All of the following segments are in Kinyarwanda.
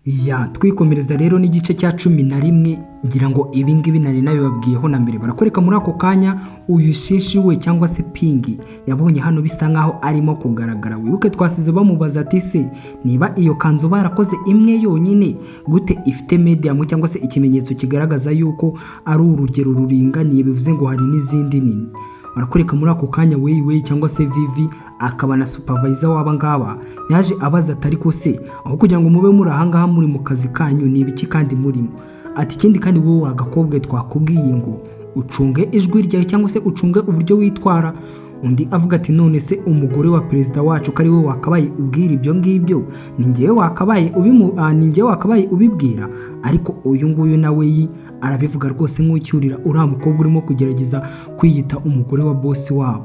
Ya, twikomereza rero n'igice cya 11. Ngira ngo ibi ngibi nari nabibabwiyeho na mbere. Barakwereka muri ako kanya uyu Shishi we cyangwa se Pingi yabonye hano bisa nkaho arimo kugaragara. Wibuke twasize bamubaza ati: "Se niba iyo kanzu barakoze imwe yonyine, gute ifite medium cyangwa se ikimenyetso kigaragaza yuko ari urugero ruringaniye, bivuze ngo hari n'izindi nini?" Barakwereka muri ako kanya Weyi Weyi cyangwa se Vivi, akaba na supervisor w'aba ngaba, yaje abaza ati: "Ariko se aho kugira ngo mube muri ahangaha muri mu kazi kanyu, ni ibiki kandi murimo?" Ati: "Ikindi kandi wowe wagakobwa, twakubwiye ngo ucunge ijwi ryawe cyangwa se ucunge uburyo witwara." Undi avuga ati: "None se umugore wa perezida wacu ko ari we wakabaye ubwira ibyo ngibyo, ni ngewe wakabaye ubimu ni ngewe wakabaye ubibwira?" Ariko uyu nguyu nawe yi arabivuga rwose nk'ucyurira uriya mukobwa urimo kugerageza kwiyita umugore wa bosi wabo.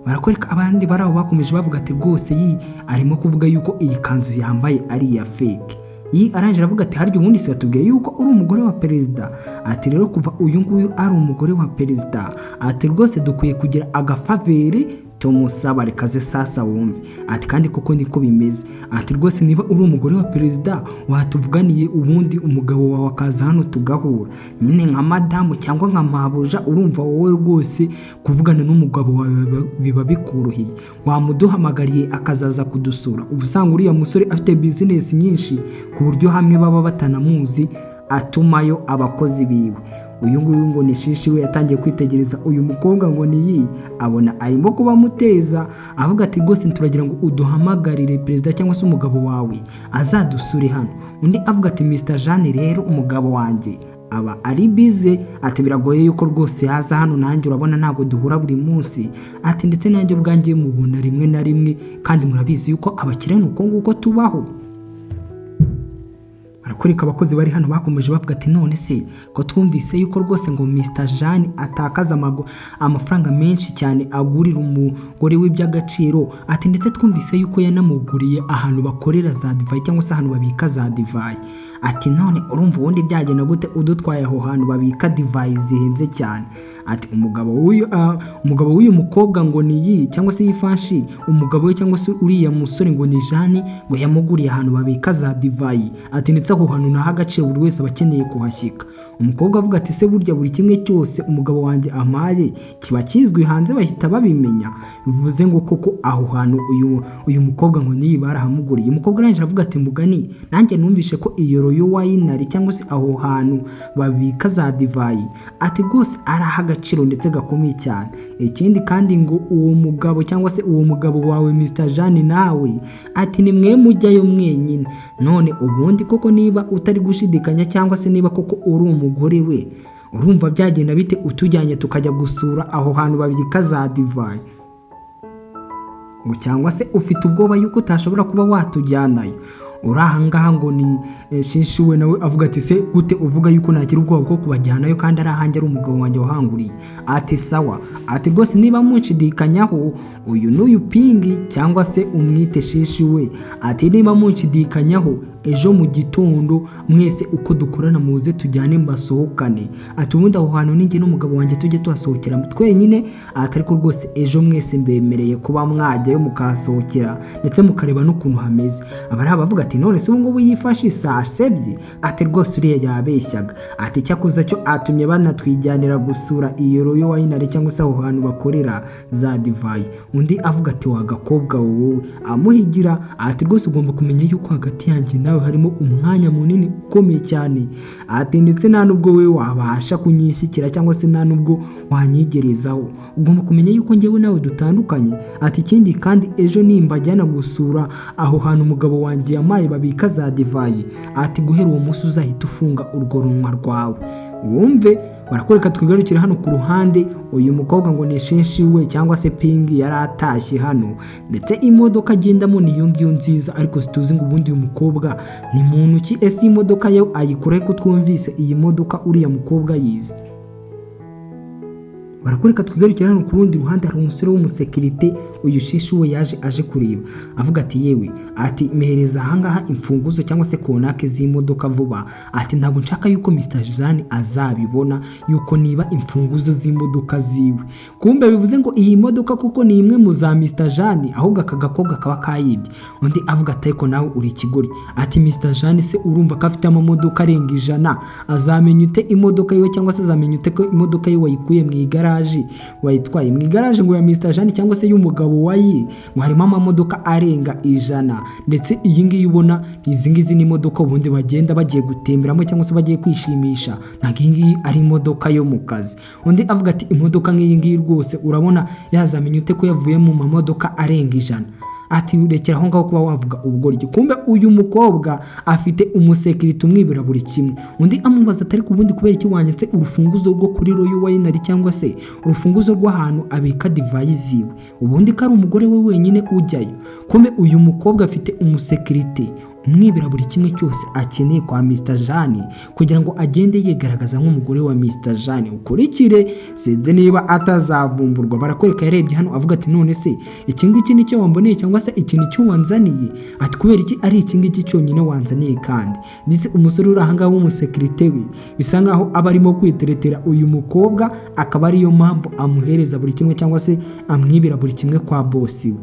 Barakwereka abandi bari aho bakomeje bavuga ati: "Rwose yi arimo kuvuga yuko iyi kanzu yambaye ari iya fake." Yi arangije aravuga ati: "Harya ubundi si watubwiye yuko uri umugore wa perezida?" Ati: "Rero kuva uyu nguyu ari umugore wa perezida," ati, "rwose dukwiye kugira agafavor tumusaba." Rekaze sasa wumve. Ati: "Kandi koko niko bimeze." Ati: "Rwose niba uri umugore wa perezida, watuvuganiye ubundi umugabo wawe akaza hano tugahura nyine nka madamu cyangwa nka mabuja. Urumva wowe rwose kuvugana n'umugabo wawe biba bikoroheye, wamuduhamagariye akazaza kudusura." Uba usanga uriya musore afite bizinesi nyinshi ku buryo hamwe baba batanamuzi, atumayo abakozi biwe. Uyu nguyu ngo ni Shishi we yatangiye kwitegereza uyu mukobwa ngo ni yi, abona arimo kubamuteza, avuga ati: "Rwose turagira ngo uduhamagarire perezida cyangwa se umugabo wawe azadusure hano." Undi avuga ati: "Mr Jeanne, rero umugabo wanjye aba ari busy," ati, "biragoye yuko rwose yaza hano. Nanjye urabona ntabwo duhura buri munsi," ati, "ndetse nanjye ubwanjye mubona rimwe na rimwe, kandi murabizi yuko abakire ni uko nguko tubaho." Barakwereka abakozi bari hano bakomeje bavuga ati: "None se ko twumvise yuko rwose ngo Mr Jeanne atakaza amafaranga menshi cyane agurira umugore we by'agaciro," ati, "ndetse twumvise yuko yanamuguriye ahantu bakorera za divayi cyangwa se ahantu babika za divayi," ati, "none urumva ubundi byagenda gute udutwaye aho hantu babika divayi zihenze cyane?" Ati: "Umugabo w'uyu mukobwa ngo ni iyi cyangwa se yifashi, umugabo we cyangwa se uriya musore ngo ni Jeanne, ngo yamuguriye ahantu babika za divayi," ati, "ndetse aho hantu naho agaciro buri wese aba akeneye kuhashyika." Umukobwa avuga ati: "Se burya buri kimwe cyose umugabo wanjye amaye kiba kizwi hanze, bahita babimenya? Bivuze ngo koko aho hantu uyu mukobwa ngo niyi barahamuguriye." Umukobwa arangije avuga ati: "Mugani nanjye numvishe ko iyo Royal Winery cyangwa se aho hantu babika za divayi," ati, "rwose araha agaciro ndetse gakomeye cyane. Ikindi kandi ngo uwo mugabo cyangwa se uwo mugabo wawe Mr Jeanne nawe," ati, "ni mwe mujyayo mwenyine. None ubundi koko niba utari gushidikanya cyangwa se niba koko uri umugore we, urumva byagenda bite utujyanye tukajya gusura aho hantu babika za divayi? Ngo cyangwa se ufite ubwoba yuko utashobora kuba watujyanayo?" Uri ahangaha ngo ni Shishi we nawe avuga ati: "Se gute uvuga yuko nagira ubwoba bwo kubajyanayo kandi ari ahanjye, ari umugabo wanjye wahanguriye?" Ati: "Sawa," ati, "rwose niba munshidikanyaho, uyu n'uyu Pingi cyangwa se umwite Shishi we," ati, "niba munshidikanyaho, ejo mu gitondo mwese uko dukorana muze tujyane mbasohokane," ati, "ubundi aho hantu ninjye n'umugabo wanjye tujye tuhasohokera twenyine," ati, "ariko rwose ejo mwese mbemereye kuba mwajyayo mukahasohokera ndetse mukareba n'ukuntu hameze." Abari abavuga ati: "None se ubu ngubu yifashe sasebye?" Ati: "Rwose uriya yabeshyaga," ati, "cyakoze cyo atumye banatwijyanira gusura iyo Royal Winery cyangwa se aho hantu bakorera za divayi." Undi avuga ati: "Wagakobwa wowe," amuhigira, ati, "rwose ugomba kumenya yuko hagati yanjye nawe harimo umwanya munini ukomeye cyane," ati, "ndetse nta nubwo we wabasha kunyishyikira cyangwa se nta nubwo wanyigerezaho. Ugomba kumenya yuko njyewe nawe dutandukanye." Ati: "Ikindi kandi ejo nimbajyana gusura aho hantu umugabo wanjye yamaye babika za divayi," ati, "guhera uwo munsi uzahita ufunga urwo runwa rwawe wumve." Barakwereka twigarukire hano ku ruhande, uyu mukobwa ngo ni Shinshi we cyangwa se Pingi yari atashye hano, ndetse imodoka agendamo niyo ngiyo nziza. Ariko situzi ngo ubundi uyu mukobwa ni muntu ki? Ese iyi modoka yo ayikora ko twumvise iyi modoka uriya mukobwa yize? Barakwereka, twigarukira hano ku rundi ruhande, hari umusore w'umusekirite. Uyu shishi we yaje aje kureba, avuga ati: "Yewe," ati, "mehereza ahangaha imfunguzo cyangwa se contact z'imodoka vuba." Ati: "Ntabwo nshaka yuko Mr Jeanne azabibona yuko niba imfunguzo z'imodoka ziwe." Kumbe bivuze ngo iyi modoka kuko ni imwe mu za Mr Jeanne, ahubwo aka gakobwa kaba kayibye. Undi avuga ati: "Ariko nawe uri ikigoryi." Ati: "Mr Jeanne se urumva ko afite amamodoka arenga 100, azamenya ute imodoka yiwe, cyangwa se azamenya ute ko imodoka ye wayikuye mu igaraji, wayitwaye mu igaraji?" Ngo ya Mr Jeanne cyangwa se y'umugabo wayi, ngo harimo amamodoka arenga 100, ndetse iyi ngiyi ubona, izi ngizi ni imodoka ubundi bagenda bagiye gutemberamo cyangwa se bagiye kwishimisha, ntabwo iyi ngiyi ari imodoka yo mu kazi. Undi avuga ati: "Imodoka nk'iyi ngiyi rwose urabona yazamenya ute ko yavuye mu mamodoka arenga 100?" Ati: "Rekera aho ngaho kuba wavuga ubugoryi." Kumbe uyu mukobwa afite umusekirite umwibira buri kimwe. Undi amubaza atari ku bundi kubera iki wanyatse urufunguzo rwo kuri Royal Winery, cyangwa se urufunguzo rw'ahantu abika divayi ziwe, ubundi ko ari umugore we wenyine ujyayo? Kumbe uyu mukobwa afite umusekirite umwibira buri kimwe cyose akeneye kwa Mr Jeanne, kugira ngo agende yigaragaza nk'umugore wa Mr Jeanne. Ukurikire, sinzi niba atazavumburwa. Barakwereka yarebye hano, avuga ati: "None se iki ngiki nicyo wamboneye, cyangwa se iki nicyo wanzaniye?" Ati: "Kubera iki ari iki ngiki cyonyine wanzaniye?" Kandi ndetse umusore uri ahangaha w'umusekirite we bisa nkaho aba arimo kwiteretera uyu mukobwa, akaba ariyo mpamvu amuhereza buri kimwe cyangwa se amwibira buri kimwe kwa bosi we.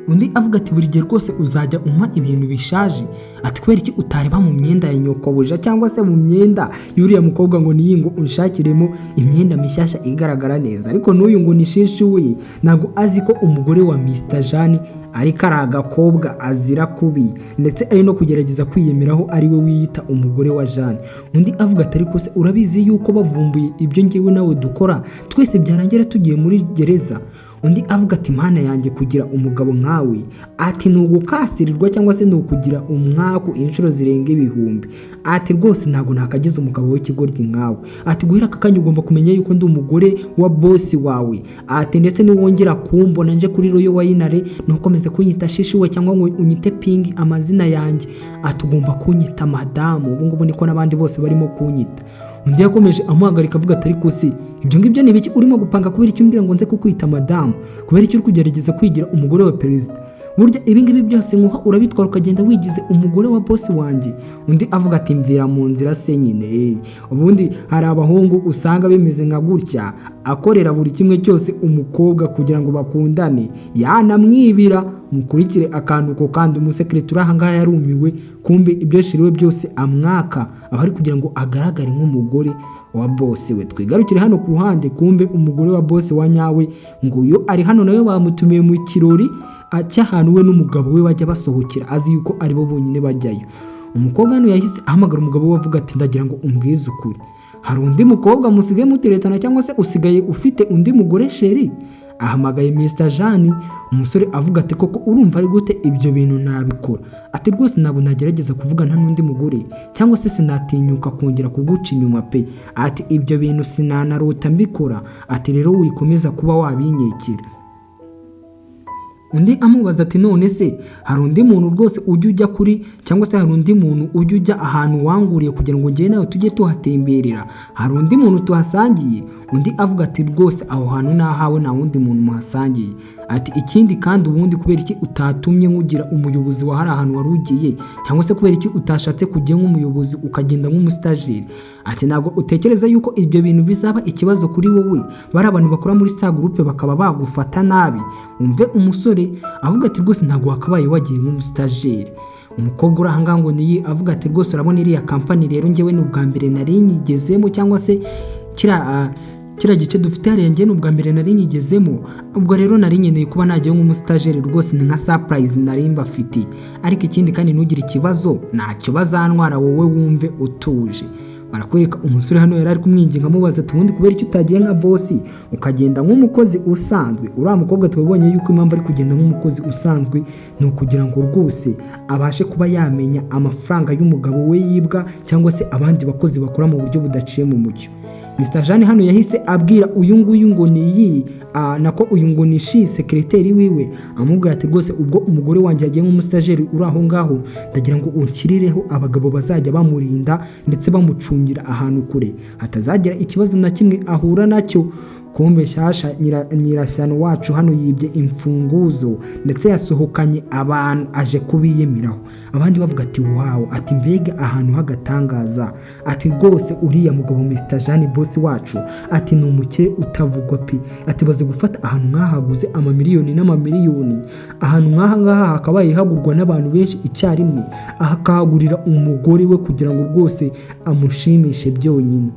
Undi avuga ati: "Buri gihe rwose uzajya umpa ibintu bishaje." Ati: "Kubera iki utareba mu myenda ya nyokobuja cyangwa se mu myenda y'uriya mukobwa ngo niyi, ngo unshakiremo imyenda mishyashya igaragara neza?" Ariko n'uyu ngo ni shishi we ntabwo azi ko umugore wa Mr Jeanne ariko ari agakobwa azira kubi, ndetse ari no kugerageza kwiyemeraho ari we wiyita umugore wa Jeanne. Undi avuga ati: "Ariko se urabizi yuko bavumbuye ibyo ngewe nawe dukora twese byarangira tugiye muri gereza?" Undi avuga ati: "Mana yanjye, kugira umugabo nkawe," ati, "ni ugukasirirwa cyangwa se ni ukugira umwaku inshuro zirenga ibihumbi." Ati: "Rwose ntabwo nakagize umugabo w'ikigoryi nkawe." Ati: "Guhera aka kanya ugomba kumenya yuko ndi umugore wa bosi wawe." Ati: "Ndetse niwongera kumbona nje kuri Royal Winery, ntukomeze kunyita shishi we cyangwa ngo unyite Pingi, amazina yanjye." Ati: "Ugomba kunyita madamu, ubu ngubu niko n'abandi bose barimo kunyita." Undi yakomeje amuhagarika, avuga ati: "Ariko si ibyo ngibyo ni ibiki urimo gupanga? Kubera icyo umbwira ngo nze kukwita madamu? Kubera icyo uri kugerageza kwigira umugore wa perezida? Burya ibi ngibi byose nkuha urabitwara ukagenda wigize umugore wa bosi wanjye?" Undi avuga ati: "Mvira mu nzira se nyine." Ubundi hari abahungu usanga bimeze nka gutya, akorera buri kimwe cyose umukobwa kugira ngo bakundane, yanamwibira. Mukurikire akantu ko kandi umusekirite uri aha ngaha yarumiwe. Kumbe ibyo shiriwe byose amwaka aba ari kugira ngo agaragare nk'umugore wa bosi we. Twigarukire hano ku ruhande, kumbe umugore wa bosi wa nyawe nguyu ari hano, nawe bamutumiye mu kirori cy'ahantu we n'umugabo we bajya basohokera, azi yuko aribo bonyine bajyayo. Umukobwa hano yahise ahamagara umugabo we, avuga ati: "Ndagira ngo umbwize ukuri, hari undi mukobwa musigaye muteretana, cyangwa se usigaye ufite undi mugore chéri?" Ahamagaye Mr Jeanne. Umusore avuga ati: "Koko urumva ari gute ibyo bintu nabikora?" Ati: "Rwose ntabwo nagerageza kuvugana n'undi mugore, cyangwa se sinatinyuka kongera kuguca inyuma pe." Ati: "Ibyo bintu sinanarota mbikora." Ati: "Rero wikomeza kuba wabinyekera." Undi amubaza ati: "None se hari undi muntu rwose ujya ujya kuri, cyangwa se hari undi muntu ujya ujya ahantu wanguriye kugira ngo ngende nawe tujye tuhatemberera? Hari undi muntu tuhasangiye?" Undi avuga ati: "Rwose aho hantu ni ahawe, nta wundi muntu muhasangiye." Ati: "Ikindi kandi, ubundi kubera iki utatumye nkugira umuyobozi wa hari ahantu wari ugiye, cyangwa se kubera iki utashatse kujya nk'umuyobozi ukagenda nk'umusitageri?" Ati: "Ntabwo utekereza yuko ibyo bintu bizaba ikibazo kuri wowe, bari abantu bakora muri Star Group bakaba bagufata nabi?" Umve umusore avuga ati: "Rwose ntabwo wakabaye wagiye nk'umusitageri." Umukobwa uri ahangaha ngo niyi avuga ati: "Rwose urabona iriya kampani rero, ngewe ni ubwa mbere nari nyigezemo, cyangwa se kiriya gice dufite hariya, ngewe ni ubwa mbere nari nyigezemo. Ubwo rero nari nkeneye kuba najyayo nk'umusitageri, rwose ni nka surprise nari mbafitiye. Ariko ikindi kandi, ntugire ikibazo, ntacyo bazantwara, wowe wumve utuje." Barakwereka umusore hano yari ari kumwinginga, amubaza ati: "Ubundi kubera icyo utagiye nka bosi ukagenda nk'umukozi usanzwe?" Uriya mukobwa twabonye yuko impamvu ari kugenda nk'umukozi usanzwe ni ukugira ngo rwose abashe kuba yamenya amafaranga y'umugabo we yibwa, cyangwa se abandi bakozi bakora mu buryo budaciye mu mucyo. Mr Jeanne hano yahise abwira uyu nguyu ngo ni iyi nako uyu ngo ni shi secretary wiwe, amubwira ati rwose ubwo umugore wanjye yagiye nk'umusitageri uri aho ngaho, ndagira ngo unshyirireho abagabo bazajya bamurinda ndetse bamucungira ahantu kure, hatazagira ikibazo na kimwe ahura nacyo. Kumbe shyashya nyirashyano wacu hano yibye imfunguzo ndetse yasohokanye abantu aje kubiyemeraho. Abandi bavuga ati wow, ati mbega ahantu h'agatangaza, ati rwose uriya mugabo Mr Jeanne boss wacu, ati ni umukire utavugwa pe, ati baze gufata ahantu nk'ahaguze amamiliyoni n'amamiliyoni, ahantu nk'aha ngaha hakabaye hagurwa n'abantu benshi icyarimwe, akahagurira umugore we kugira ngo rwose amushimishe byonyine.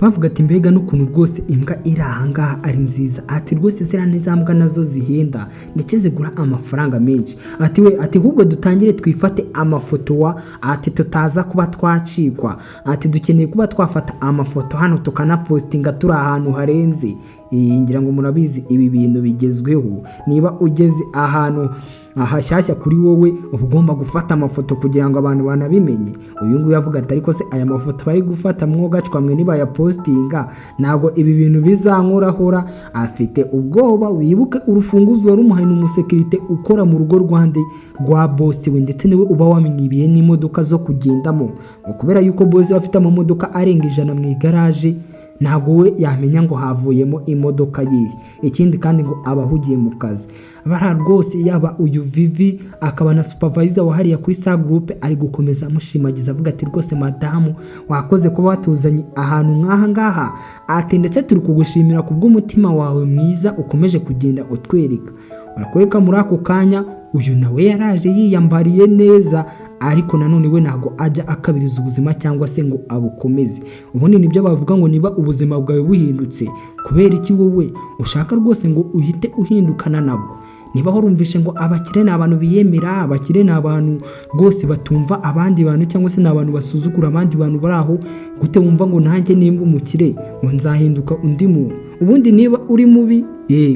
Bavuga ati mbega n'ukuntu rwose imbwa iri ahangaha ari nziza, ati rwose ziriya ni za mbwa nazo zihenda ndetse zigura amafaranga menshi, ati we, ati ahubwo dutangire twifate amafoto wa, ati tutaza kuba twacikwa, ati dukeneye kuba twafata amafoto hano tukanapostinga turi ahantu harenze. Iyi ngira ngo murabizi ibi bintu bigezweho, niba ugeze ahantu ahashyashya kuri wowe uba ugomba gufata amafoto kugira ngo abantu banabimenye. Uyu nguyu avuga ati ariko se aya mafoto bari gufata mwogacwa mwe nibayapostinga ntabwo ibi bintu bizankorahora. Afite ubwoba. Wibuke urufunguzo warumuhaye ni umusekirite ukora mu rugo rwande rwa boss we, ndetse niwe uba wamwibiye n'imodoka zo kugendamo, ngo kubera yuko boss we afite amamodoka arenga 100 mu igaraje, ntabwo we yamenya ngo havuyemo imodoka yihe. Ikindi kandi ngo aba ahugiye mu kazi bara rwose, yaba uyu Vivi akaba na supervisor wahariye kuri sa groupe, ari gukomeza amushimagiza avuga ati rwose madamu wakoze kuba watuzanye ahantu nk'aha ngaha, ati ndetse turi kugushimira kubw'umutima wawe mwiza ukomeje kugenda utwereka. Barakwereka muri ako kanya uyu nawe yaraje yiyambariye neza, ariko nanone we ntabwo ajya akabiriza ubuzima cyangwa se ngo abukomeze. Ubundi nibyo bavuga ngo niba ubuzima bwawe buhindutse, kubera iki wowe ushaka rwose ngo uhite uhindukana nabwo? Niba warumvishe ngo abakire ni abantu biyemera, abakire ni abantu rwose batumva abandi bantu cyangwa se ni abantu basuzugura abandi bantu bari aho, gute wumva ngo nanjye nimba umukire ngo nzahinduka undi muntu? Ubundi niba uri mubi,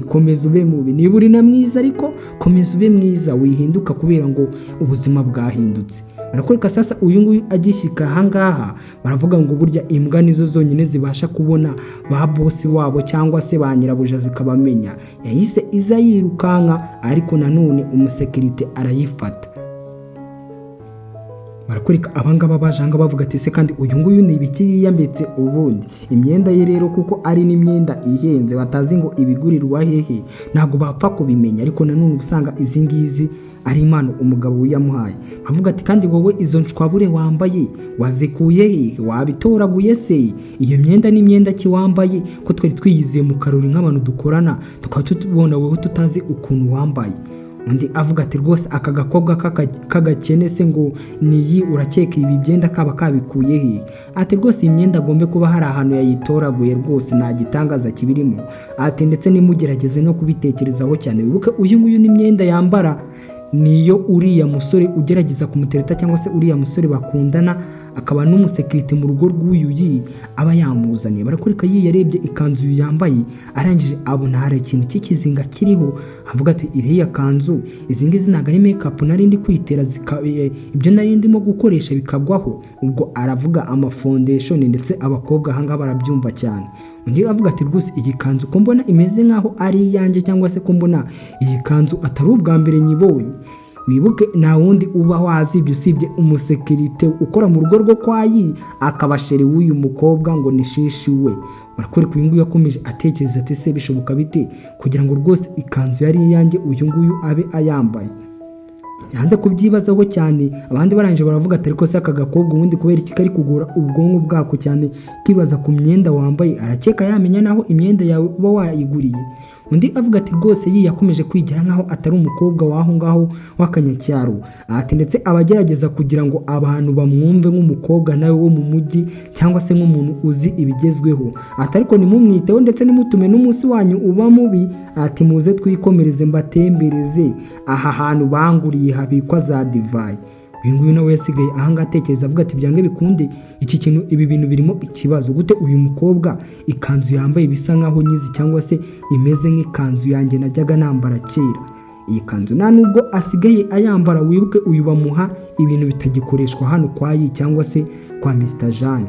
komeza ube mubi, niba uri na mwiza ariko komeza ube mwiza, wihinduka kubera ngo ubuzima bwahindutse. Barakwereka sasa uyu nguyu agishyika ahangaha, baravuga ngo burya imbwa nizo zonyine zibasha kubona ba boss wabo cyangwa se ba nyirabuja zikabamenya. Yahise iza yirukanka, ariko nanone umusekirite arayifata. Barakwereka abangaba baje ahangaha bavuga ati se kandi uyu nguyu ni ibiki yiyambitse? Ubundi imyenda ye rero kuko ari n'imyenda ihenze batazi ngo ibigurirwa hehe, ntabwo bapfa kubimenya, ariko nanone uba usanga izi ngizi ari impano umugabo wiyamuhaye. Bavuga ati kandi wowe izo nshwabure wambaye wazikuye he? Wabitoraguye se? Iyo myenda ni imyenda ki wambaye, ko twari twiyiziye mu karori nk'abantu dukorana tukaba tubona wowe tutazi ukuntu wambaye? Undi avuga ati rwose aka gakobwa k'agakene se ngo niyi urakeka ibi byenda kaba kabikuye he? Ati rwose iyi myenda agombe kuba hari ahantu yayitoraguye, rwose nta gitangaza kibirimo, ati ndetse nimugerageze no kubitekerezaho cyane. Wibuke uyu nguyu n'imyenda yambara niyo uriya musore ugerageza kumutereta cyangwa se uriya musore bakundana akaba n'umusekirite mu rugo rw'uyu yi aba yamuzaniye. Barakwereka yi yarebye ikanzu uyu yambaye, arangije abona hari ikintu cy'ikizinga kiriho, avuga ati iriya kanzu izi ngizi ntabwo ari makeup nari ndi kwitera, ibyo nari ndimo gukoresha bikagwaho. Ubwo aravuga amafoundation, ndetse abakobwa ahangaha barabyumva cyane. Undi avuga ati rwose iyi kanzu ko mbona imeze nk'aho ari iyanjye, cyangwa se ko mbona iyi kanzu atari ubwa mbere nyibonye. Wibuke nta wundi uba wazibye usibye umusekirite ukora mu rugo rwo kwa yi, akaba chéri w'uyu mukobwa ngo ni shishi we. Barakwereka uyu nguyu yakomeje atekereza ati se bishoboka bite kugira ngo rwose ikanzu yari iyanjye uyu nguyu abe ayambaye? Yanze kubyibazaho cyane. Abandi barangije baravuga ati ariko se aka gakobwa ubundi kubera iki kari kugora ubwonko bwako cyane kibaza ku myenda wambaye? Arakeka yamenya naho imyenda yawe uba wayiguriye? Undi avuga ati rwose yi yakomeje kwigira nkaho atari umukobwa w'aho ngaho w'akanyacyaro, ati ndetse abagerageza kugira ngo abantu bamwumve nk'umukobwa nawe wo mu mujyi cyangwa se nk'umuntu uzi ibigezweho, ati ariko nimumwiteho ndetse nimutume n'umunsi wanyu uba mubi, ati muze twikomereze mbatembereze aha hantu banguriye habikwa za divayi. Uyu nguyu nawe yasigaye ahangaha atekereza avuga ati byange bikunde iki kintu, ibi bintu birimo ikibazo. Gute uyu mukobwa ikanzu yambaye bisa nkaho nyizi cyangwa se imeze nk'ikanzu yanjye najyaga nambara kera? Iyi kanzu nta nubwo asigaye ayambara. Wibuke uyu bamuha ibintu bitagikoreshwa hano kwa yi cyangwa se kwa Mr Jeanne.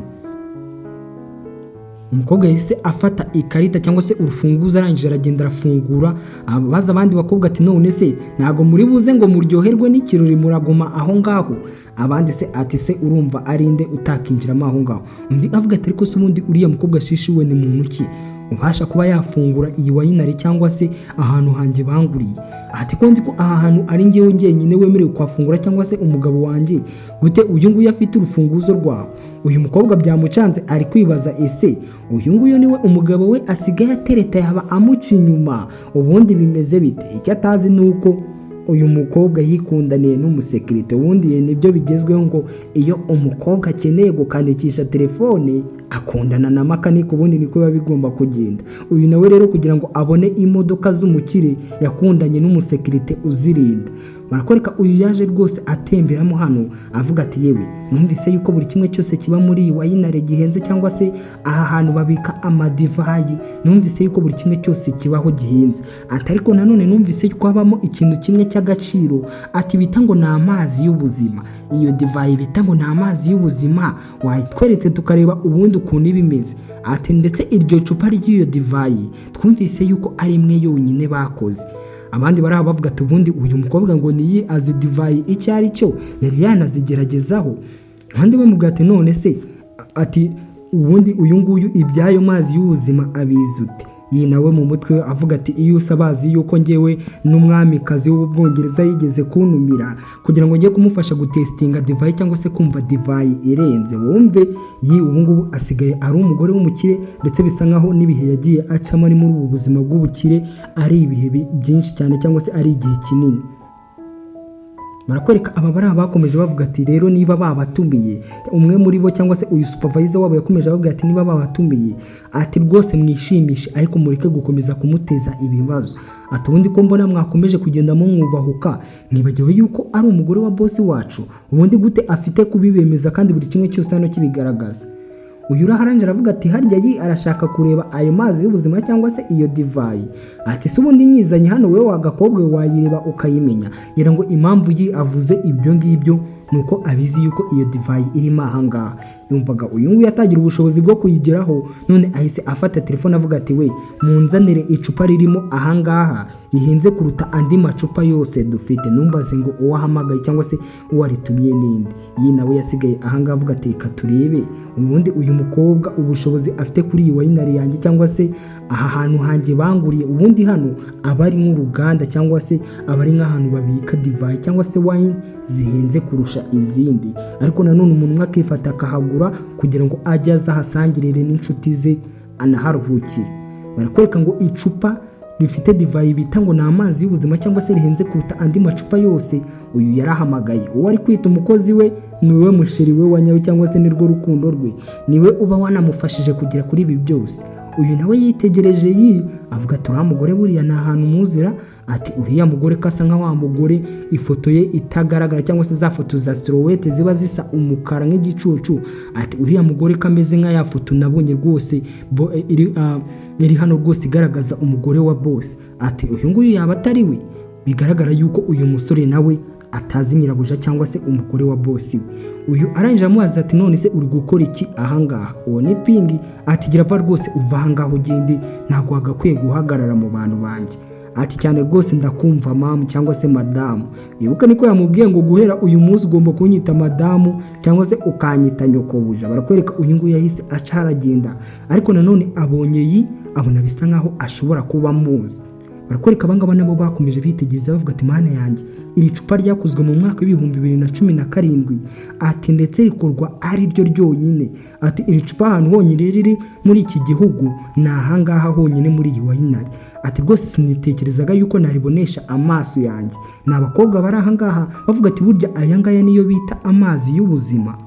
Umukobwa yahise afata ikarita cyangwa se urufunguzo, arangije aragenda arafungura, abaza abandi bakobwa ati: "None se ntabwo muri buze ngo muryoherwe n'ikirori, muraguma aho ngaho?" Abandi se ati: "Se urumva ari nde utakinjiramo aho ngaho?" Undi avuga ati: "Ariko se ubundi uriya mukobwa shishiwe ni muntu ki ubasha kuba yafungura iyi winery cyangwa se ahantu hanjye banguriye?" Ati: "Ko nzi ko aha hantu ari njyewe njyenyine wemerewe kuhafungura cyangwa se umugabo wanjye, gute uyu nguyu afite urufunguzo rwawe?" Uyu mukobwa byamucanze, ari kwibaza: ese uyu nguyu niwe umugabo we asigaye atereta, yaba amuca inyuma, ubundi bimeze bite? Icyo atazi ni uko uyu mukobwa yikundaniye n'umusekirite. Ubundi nibyo bigezweho, ngo iyo umukobwa akeneye gukanikisha telefone akundana na makanika, ubundi niko biba bigomba kugenda. Uyu nawe rero kugira ngo abone imodoka z'umukire yakundanye n'umusekirite uzirinda. Barakwereka uyu yaje rwose atemberamo hano, avuga ati: "Yewe, numvise yuko buri kimwe cyose kiba muri iyi winery gihenze, cyangwa se aha hantu babika amadivayi, numvise yuko buri kimwe cyose kibaho gihenze." Ati: "Ariko nanone numvise yuko habamo ikintu kimwe cy'agaciro," ati, "bita ngo ni amazi y'ubuzima. Iyo divayi bita ngo ni amazi y'ubuzima wayitweretse tukareba ubundi ukuntu iba imeze?" Ati: "Ndetse iryo cupa ry'iyo divayi twumvise yuko ari imwe yonyine bakoze." Abandi bari aho bavuga ati: "Ubundi uyu mukobwa ngo niyi azi divayi icyo ari cyo, yari yanazigeragezaho?" Abandi bamubwira ati: "None se," ati, "ubundi uyu nguyu ibyayo mazi y'ubuzima abizi ute?" Iyi nawe mu mutwe avuga ati: "Iyo usa bazi yuko ngewe n'umwamikazi w'Ubwongereza yigeze kuntumira kugira ngo njye kumufasha gutesitinga divayi cyangwa se kumva divayi irenze." Wumve yi, ubu ngubu asigaye ari umugore w'umukire, ndetse bisa nkaho n'ibihe yagiye acamo ari muri ubu buzima bw'ubukire ari ibihe byinshi cyane cyangwa se ari igihe kinini. Barakwereka aba bari bakomeje bavuga ati: "Rero niba babatumiye," umwe muri bo cyangwa se uyu supervisor wabo yakomeje abavuga ati: "Niba babatumiye," ati, "rwose mwishimishe, ariko mureke gukomeza kumuteza ibibazo." Ati: "Ubundi ko mbona mwakomeje kugenda mumwubahuka, mwibagiwe yuko ari umugore wa boss wacu? Ubundi gute afite kubibemeza kandi buri kimwe cyose hano kibigaragaza?" Uyu uraharanje aravuga ati: "Harya yi arashaka kureba ayo mazi y'ubuzima cyangwa se iyo divayi." Ati: "Se ubundi nyizanye hano, wowe wagakobwa wayireba ukayimenya?" Ngira ngo impamvu yi avuze ibyo ngibyo ni uko abizi yuko iyo divayi irimo ahangaha. Yumvaga uyu nguyu atagira ubushobozi bwo kuyigeraho, none ahise afata telefone avuga ati: "We, munzanire icupa ririmo ahangaha rihenze kuruta andi macupa yose dufite." Numbaze ngo uwo ahamagaye cyangwa se uwo aritumye n'indi. Iyi nawe yasigaye ahangaha avuga ati: "Reka turebe ubundi uyu mukobwa ubushobozi afite kuri iyi winery yanjye cyangwa se aha hantu hanjye banguriye." Ubundi hano aba ari nk'uruganda cyangwa se aba ari nk'ahantu babika divayi cyangwa se wine zihenze kurusha izindi, ariko nanone umuntu umwe akifata akahagura kugira ngo ajye aza ahasangirire n'inshuti ze anaharuhukire. Barakwereka ngo icupa rifite divayi bita ngo ni amazi y'ubuzima cyangwa se rihenze kuruta andi macupa yose, uyu yarahamagaye. Uwo ari kwita umukozi we ni we musheri we wa nyawe cyangwa se nirwo rukundo rwe, niwe uba wanamufashije kugera kuri ibi byose. Uyu nawe yitegereje yi avuga ati: "Uriya mugore buriya ni ahantu muzira." Ati: "Uriya mugore ko asa nka wa mugore ifoto ye itagaragara cyangwa se za foto za silhouette ziba zisa umukara nk'igicucu." Ati: "Uriya mugore ko ameze nka ya foto nabonye rwose iri hano rwose igaragaza umugore wa boss." Ati: "Uyu nguyu yaba atari we?" Bigaragara yuko uyu musore nawe atazi nyirabuja cyangwa se umugore wa boss we. Uyu arangije amubaza ati: "None se uri gukora iki ahangaha?" Uwo ni Pingi. Ati: "Gira va rwose, uva ahangaha ugende, ntabwo wagakwiye guhagarara mu bantu banjye." Ati: "Cyane rwose, ndakumva mamu cyangwa se madamu." Wibuke niko yamubwiye ngo: "Guhera uyu munsi ugomba kunyita madamu cyangwa se ukanyita nyokobuja." Barakwereka uyu nguyu yahise aca aragenda, ariko nanone abonye yi abona bisa nkaho ashobora kuba amuzi. Barakwereka abangaba nabo bakomeje bitegereza bavuga ati: "Mana yanjye, iri cupa ryakozwe mu mwaka w'2017," ati, "ndetse rikorwa ari ryo ryonyine." Ati: "Iri cupa ahantu honyine riri muri iki gihugu ni ahangaha honyine muri iyi winery." Ati: "Rwose sinitekerezaga yuko naribonesha amaso yanjye." Ni abakobwa bari ahangaha bavuga ati: "Burya aya ngaya niyo bita amazi y'ubuzima."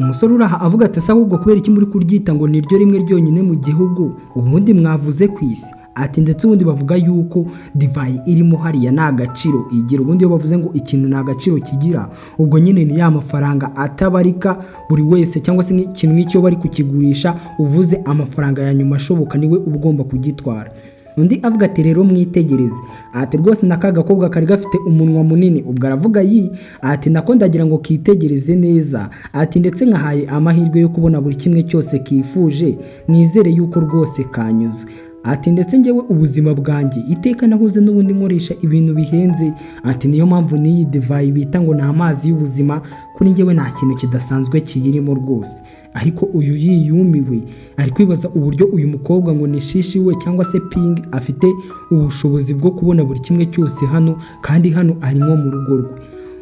Umusore uri aha avuga ati: "Ese ahubwo kubera iki muri kuryita ngo ni ryo rimwe ryonyine mu gihugu? Ubundi mwavuze ku isi." Ati: "Ndetse ubundi bavuga yuko divayi irimo hariya nta gaciro igira." Ubundi iyo bavuze ngo ikintu nta gaciro kigira, ubwo nyine ni ya mafaranga atabarika buri wese, cyangwa se ikintu nk'icyo bari kukigurisha, uvuze amafaranga ya nyuma ashoboka niwe uba ugomba kugitwara. Undi avuga ati: "Rero mwitegereze," ati: "rwose n'aka gakobwa kari gafite umunwa munini," ubwo aravuga yi, ati: "nako ndagira ngo kitegereze neza," ati: "ndetse nkahaye amahirwe yo kubona buri kimwe cyose kifuje, nizere yuko rwose kanyuzwe," ati: "ndetse njyewe ubuzima bwanjye iteka nahoze n'ubundi nkoresha ibintu bihenze," ati: "niyo mpamvu n'iyi divayi bita ngo ni amazi y'ubuzima, kuri njyewe nta kintu kidasanzwe kiyirimo rwose." Ariko uyu yiyumiwe, ari kwibaza uburyo uyu mukobwa ngo ni Shishi we cyangwa se Pingi afite ubushobozi bwo kubona buri kimwe cyose hano, kandi hano ari nko mu rugo rwe.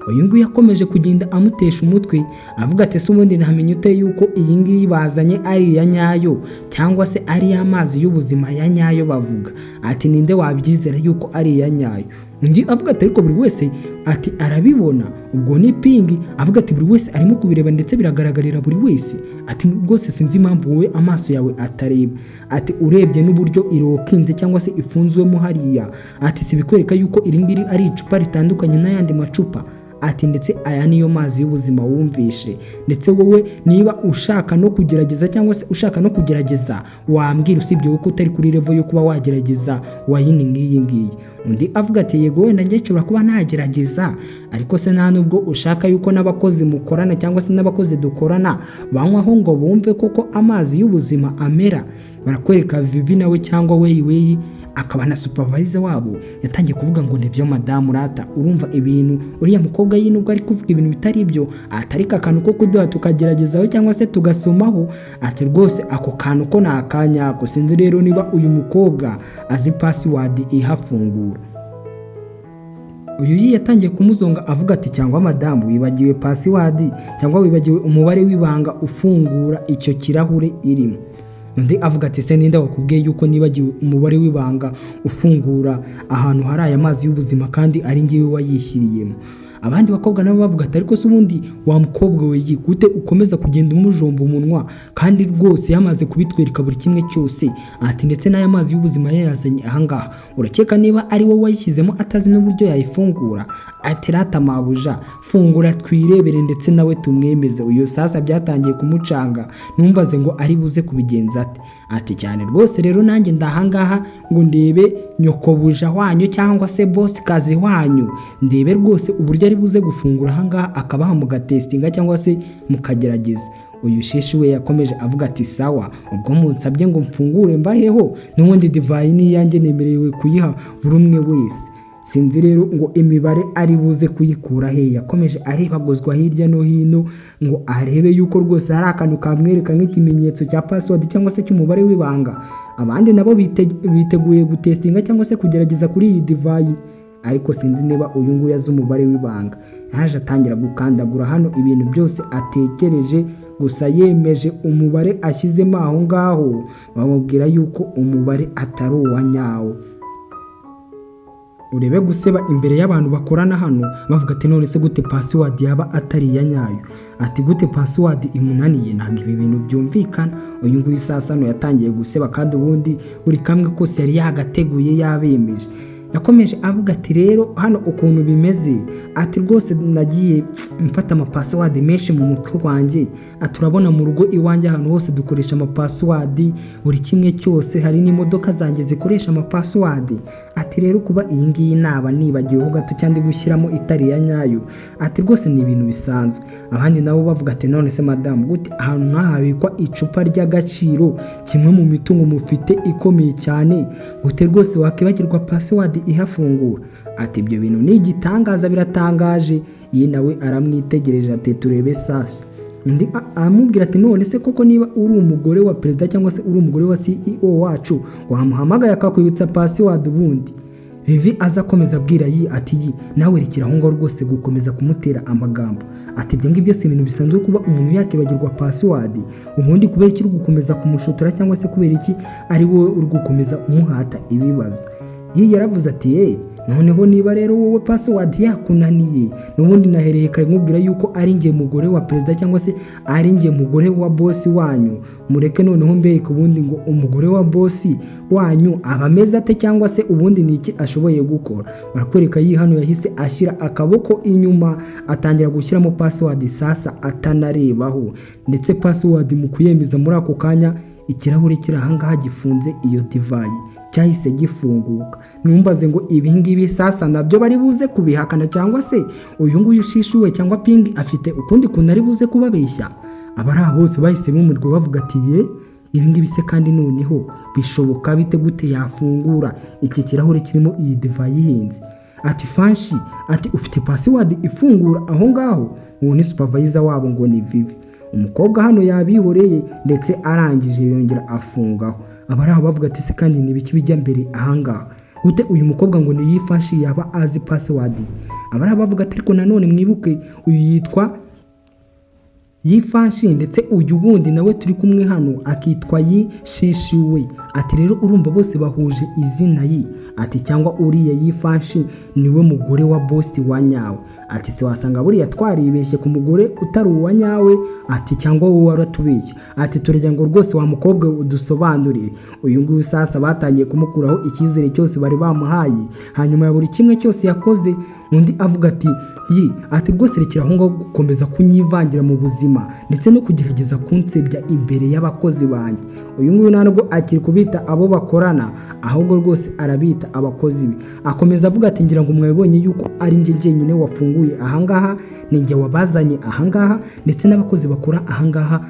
Uyu nguyu yakomeje kugenda amutesha umutwe, avuga ati: "Ese ubundi ntamenya ute yuko iyi ngiyi bazanye ari iya nyayo, cyangwa se ari amazi y'ubuzima ya nyayo bavuga?" Ati: "Ninde wabyizera yuko ari iya nyayo?" Undi avuga ati: "Ariko buri wese," ati, "arabibona." Ubwo ni Pingi, avuga ati: "Buri wese arimo kubireba, ndetse biragaragarira buri wese," ati: "rwose sinzi impamvu wowe amaso yawe atareba," ati: "urebye n'uburyo irokinze cyangwa se ifunzwemo hariya," ati: "si bikwereka yuko iri ngiri ari icupa ritandukanye n'ayandi macupa?" Ati: "Ndetse aya niyo mazi y'ubuzima wumvishe, ndetse wowe niba ushaka no kugerageza cyangwa se ushaka no kugerageza wambwira, usibye wowe ko utari kuri level yo kuba wagerageza wine ngiyi ngiyi." Undi avuga ati: "Yego, wenda njye nshobora kuba nagerageza, ariko se nta nubwo ushaka yuko n'abakozi mukorana cyangwa se n'abakozi dukorana banywaho ngo bumve koko amazi y'ubuzima amera?" Barakwereka Vivi nawe cyangwa Weyi Weyi, akaba na supervisor wabo, yatangiye kuvuga ngo: "Nibyo madamu rata, urumva ibintu uriya mukobwa ye nubwo ari kuvuga ibintu bitari ibyo, atari akantu ko kuduha tukageragezaho cyangwa se tugasomaho," ati: "rwose ako kantu ko ni akanyako. Sinzi rero niba uyu mukobwa azi password ihafungura." Uyu yatangiye kumuzonga, avuga ati: "Cyangwa madamu wibagiwe password, cyangwa wibagiwe umubare w'ibanga ufungura icyo kirahure irimo?" Undi avuga ati: "Se ninde wakubwiye yuko nibagiwe umubare w'ibanga ufungura ahantu hari aya mazi y'ubuzima, kandi ari ngewe wayishyiriyemo?" Abandi bakobwa nabo bavuga ati: "Ariko se ubundi wa mukobwa we, gute ukomeza kugenda umujomba umunwa, kandi rwose yamaze kubitwereka buri kimwe cyose?" Ati: "Ndetse n'aya mazi y'ubuzima yayazanye ahangaha, urakeka niba ari wowe wayishyizemo atazi n'uburyo yayifungura?" Ati: "Rata mabuja, fungura twirebere ndetse nawe tumwemeze." Uyu sasa byatangiye kumucanga, numbaze ngo ari buze kubigenza ate. Ati: "Cyane rwose, rero nanjye ndahangaha ngo ndebe nyokobuja wanyu cyangwa se boss kazi wanyu, ndebe rwose uburyo ari buze gufungura ahangaha akabaha mugatestinga cyangwa se mukagerageza." Uyu Shishi we yakomeje avuga ati: "Sawa, ubwo munsabye ngo mfungure mbaheho, n'ubundi divayi ni iyanjye, nemerewe kuyiha buri umwe wese." Sinzi rero ngo imibare ari buze kuyikura he. Yakomeje arebaguzwa hirya no hino ngo arebe yuko rwose hari akantu kamwereka nk'ikimenyetso cya password cyangwa se cy'umubare w'ibanga. Abandi nabo biteguye gutestinga cyangwa se kugerageza kuri iyi divayi, ariko sinzi niba uyu nguyu azi umubare w'ibanga. Yaje atangira gukandagura hano ibintu byose atekereje, gusa yemeje umubare ashyizemo aho ngaho, bamubwira yuko umubare atari uwa nyawo. Urebe guseba imbere y'abantu bakorana hano, bavuga ati: "None se gute password yaba atari iya nyayo?" Ati: "Gute password imunaniye? Ntabwo ibi bintu byumvikana." Uyu nguyu sasa hano yatangiye guseba, kandi ubundi buri kamwe kose yari yagateguye yabemeje. Yakomeje avuga ati: "Rero hano ukuntu bimeze," ati: "rwose nagiye mfata amapassword menshi mu mutwe wanjye," ati: "urabona mu rugo iwanjye ahantu hose dukoresha amapassword, buri kimwe cyose, hari n'imodoka zanjye zikoresha amapassword," ati: "rero kuba iyi ngiyi naba nibagiweho gato cyangwa gushyiramo itari iya nyayo," ati: "rwose ni ibintu bisanzwe." Abandi nabo bavuga ati: "None se madamu, gute ahantu nk'aha habikwa icupa ry'agaciro, kimwe mu mitungo mufite ikomeye cyane, gute rwose wakwibagirwa password ihafungura?" Ati: "Ibyo bintu ni igitangaza, biratangaje." Iyi nawe aramwitegereje, ati: "Turebe sasa." Undi aramubwira ati: "None se koko niba uri umugore wa perezida cyangwa se uri umugore wa CEO wacu, wamuhamagaye akakwibutsa password ubundi?" Vivi aza akomeza abwira yi ati: "Yi nawe rekera aho ngaho rwose gukomeza kumutera amagambo," ati: "ibyo ngibyo si ibintu bisanzwe kuba umuntu yakibagirwa password. Ubundi kubera iki uri gukomeza kumushotora, cyangwa se kubera iki ari wowe uri gukomeza umuhata ibibazo?" Yi yaravuze ati: "Ye, noneho niba rero wowe password yakunaniye, n'ubundi nahereye kare nkubwira yuko ari njye mugore wa perezida cyangwa se ari njye mugore wa boss wanyu. Mureke noneho mbereke ubundi ngo umugore wa boss wanyu aba ameze ate, cyangwa se ubundi ni iki ashoboye gukora." Barakwereka yi hano yahise ashyira akaboko inyuma, atangira gushyiramo password sasa atanarebaho, ndetse password mu kuyemeza muri ako kanya, ikirahure kiri ahangaha gifunze iyo divayi Cyahise gifunguka. Numbaze ngo ibi ngibi sasa nabyo bari buze kubihakana, cyangwa se uyu nguyu ushishuwe cyangwa Pingi afite ukundi kuntu ari buze kubabeshya? Abari aho bose bahise bumirwa, bavuga ati: "Ye, ibi ngibi se kandi noneho bishoboka bite? Gute yafungura iki kirahure kirimo iyi divayi ihenze?" Ati: "Fanshi," ati, "ufite password ifungura aho ngaho?" Uwo ni supervisor wabo ngo ni Vivi. Umukobwa hano yabihoreye, ndetse arangije yongera afungaho. Abari aho bavuga ati: "Se kandi ni ibiki bijya mbere ahangaha? Gute uyu mukobwa ngo ni Yifanshi yaba azi password?" Abari aho bavuga ati: "Ariko nanone mwibuke, uyu yitwa Yifanshi, ndetse uyu wundi nawe turi kumwe hano akitwa Yishishiwe." Ati: "Rero urumva bose bahuje izina Yi." Ati: "Cyangwa uriya Yifanshi niwe mugore wa boss wa nyawe?" Ati: "Se wasanga buriya twaribeshye ku mugore utari uwa nyawe?" Ati: "Cyangwa wowe waratubeshye?" Ati: "Turagira ngo rwose wa mukobwa udusobanurire." Uyu nguyu sasa batangiye kumukuraho icyizere cyose bari bamuhaye hanyuma ya buri kimwe cyose yakoze. Undi avuga ati: "Yi," ati, "rwose rekera aho ngaho gukomeza kunyivangira mu buzima ndetse no kugerageza kunsebya imbere y'abakozi banjye." Uyu nguyu ntabwo akiri kubita abo bakorana, ahubwo rwose arabita abakozi be. Akomeza avuga ati: "Ngira ngo mwabibonye yuko ari njye njyenyine wafunguye ahangaha, ni njye wabazanye ahangaha, ndetse n'abakozi bakora ahangaha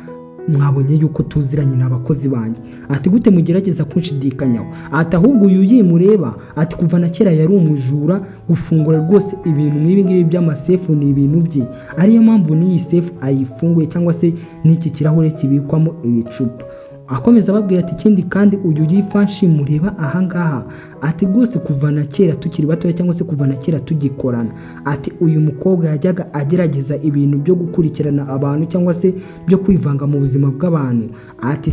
mwabonye yuko tuziranye, ni abakozi banjye." Ati: "Gute mugerageza kunshidikanyaho?" Ati: "Ahubwo uyu yimureba," ati, "kuva na kera yari umujura. Gufungura rwose ibintu nk'ibi ngibi by'amasefu ni ibintu bye, ariyo mpamvu n'iyi sefu ayifunguye, cyangwa se n'iki kirahure kibikwamo ibicupa." Akomeza ababwira ati: "Ikindi kandi, uyu Yifashi mureba ahangaha," ati, "rwose kuva na kera tukiri batoya, cyangwa se kuva na kera tugikorana," ati, "uyu mukobwa yajyaga agerageza ibintu byo gukurikirana abantu cyangwa se byo kwivanga mu buzima bw'abantu." Ati: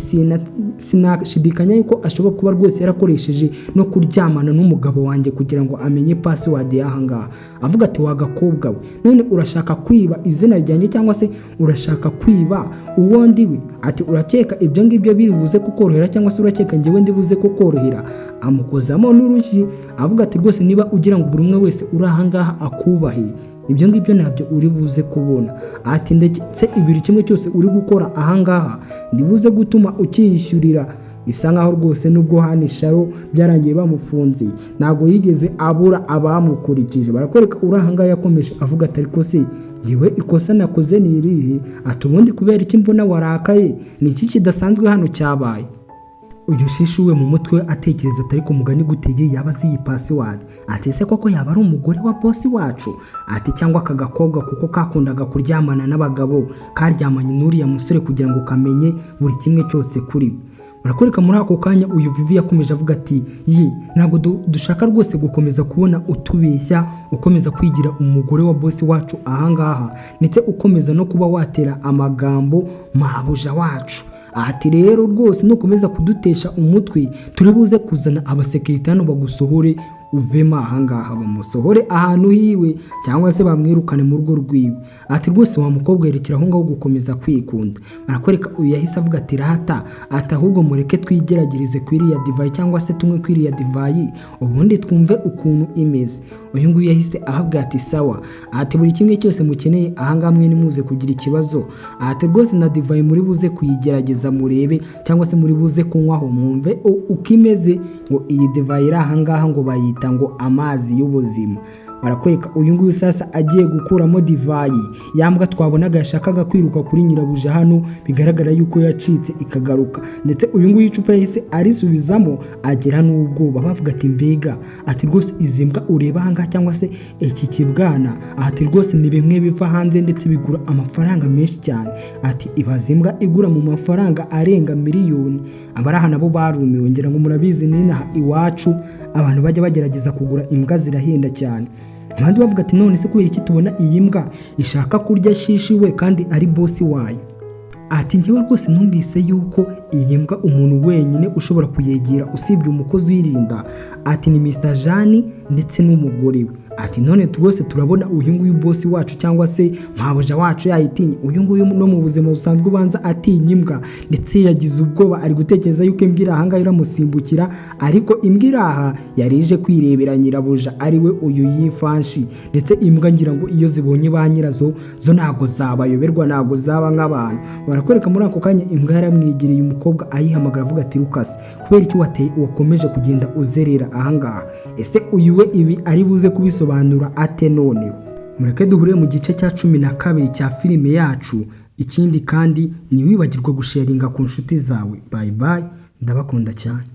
"Sinashidikanya yuko ashobora kuba rwose yarakoresheje no kuryamana n'umugabo wanjye kugira ngo amenye password y'ahangaha." Avuga ati: "Wa gakobwa we, none urashaka kwiba izina ryanjye, cyangwa se urashaka kwiba uwo ndiwe?" Ati: "Urakeka ibyo ngibyo biri buze kukorohera, cyangwa se urakeka njyewe ndi buze kukorohera?" Amukozamo n'urushyi, avuga ati: "Rwose niba ugira ngo buri umwe wese uri ahangaha akubahe, ibyo ngibyo ntabyo uri buze kubona." Ati: "Ndetse ibiri kimwe cyose uri gukora ahangaha ndi buze gutuma ukiyishyurira." Bisa nkaho rwose nubwo hano Sharo byarangiye bamufunze, ntabwo yigeze abura abamukurikije. Barakwereka uri ahangaha yakomeje avuga ati: "Ariko se ngewe ikosa nakoze ni irihe?" Ati: "Ubundi kubera iki mbona warakaye? Ni iki kidasanzwe hano cyabaye?" Uyu shishuwe mu mutwe atekereza atari ku mugani: "Guteye yaba azi iyi password?" Ati: "Ese koko yaba ari umugore wa boss wacu?" Ati: "Cyangwa aka gakobwa kuko kakundaga kuryamana n'abagabo karyamanye n'uriya musore kugira ngo kamenye buri kimwe cyose kuri we?" Barakwereka muri ako kanya uyu Vivi yakomeje avuga ati: "Yi, ntabwo dushaka rwose gukomeza kubona utubeshya, ukomeza kwigira umugore wa boss wacu ahangaha, ndetse ukomeza no kuba watera amagambo mabuja wacu." Ati: "Rero rwose nukomeza kudutesha umutwe, turi buze kuzana abasekirite hano bagusohore uvemo ahangaha, bamusohore ahantu hiwe cyangwa se bamwirukane mu rugo rwiwe." Ati: "Rwose wa mukobwa, yerekera aho ngaho gukomeza kwikunda." Barakwereka uyu yahise avuga ati: "Rata," ati, "ahubwo mureke twigeragereze ku iriya divayi, cyangwa se tunywe ku iriya divayi, ubundi twumve ukuntu imeze." Uyu nguyu yahise ahabwa ati: "Sawa," ati, "buri kimwe cyose mukeneye ahangaha mwe nimuze kugira ikibazo." Ati: "Rwose na divayi muri buze kuyigerageza murebe, cyangwa se muri buze kunywaho mwumve uko imeze." Ngo iyi divayi iri ahangaha ngo bayita ngo amazi y'ubuzima. Barakwereka uyu nguyu sasa agiye gukuramo divayi. Yambwa twabonaga yashakaga kwiruka kuri nyirabuja hano, bigaragara yuko yacitse ikagaruka, ndetse uyu nguyu icupa yahise arisubizamo, agira n'ubwoba. Bavuga ati: "Mbega," ati, "rwose izi mbwa ureba ahangaha cyangwa se iki kibwana," ati, "rwose ni bimwe biva hanze ndetse bigura amafaranga menshi cyane." Ati: "Ibaze imbwa igura mu mafaranga arenga miliyoni." Abari aha nabo barumiwe. Ngira ngo murabizi, n'inaha iwacu abantu bajya bagerageza kugura imbwa zirahenda cyane. Abandi bavuga ati: "None se kubera iki tubona iyi mbwa ishaka kurya Shishi we kandi ari boss wayo?" Ati: "Njyewe rwose numvise yuko iyi mbwa umuntu wenyine ushobora kuyegera usibye umukozi uyirinda," ati, "ni Mr Jani ndetse n'umugore we." Ati: "None rwose turabona uyu nguyu boss wacu cyangwa se mabuja wacu yayitinye. Uyu nguyu no mu buzima busanzwe ubanza atinya imbwa, ndetse yagize ubwoba, ari gutekereza yuko imbwa iri ahangaha iramusimbukira." Ariko imbwa iri aha yari ije kwirebera nyirabuja, ari we uyu Yifanshi. Ndetse imbwa ngira ngo iyo zibonye ba nyirazo zo ntabwo zabayoberwa, ntabwo zaba nk'abantu. Barakwereka muri ako kanya imbwa yaramwigiriye, umukobwa ayihamagara avuga ati: "Rukasi, kubera icyo wateye wakomeje kugenda uzerera ahangaha?" Ese uyu we ibi ari buze kubisobanura ate? Noneho mureke duhure mu gice cya 12 cya filime yacu. Ikindi kandi, ntiwibagirwe gusharinga ku nshuti zawe. Bye bye, ndabakunda cyane.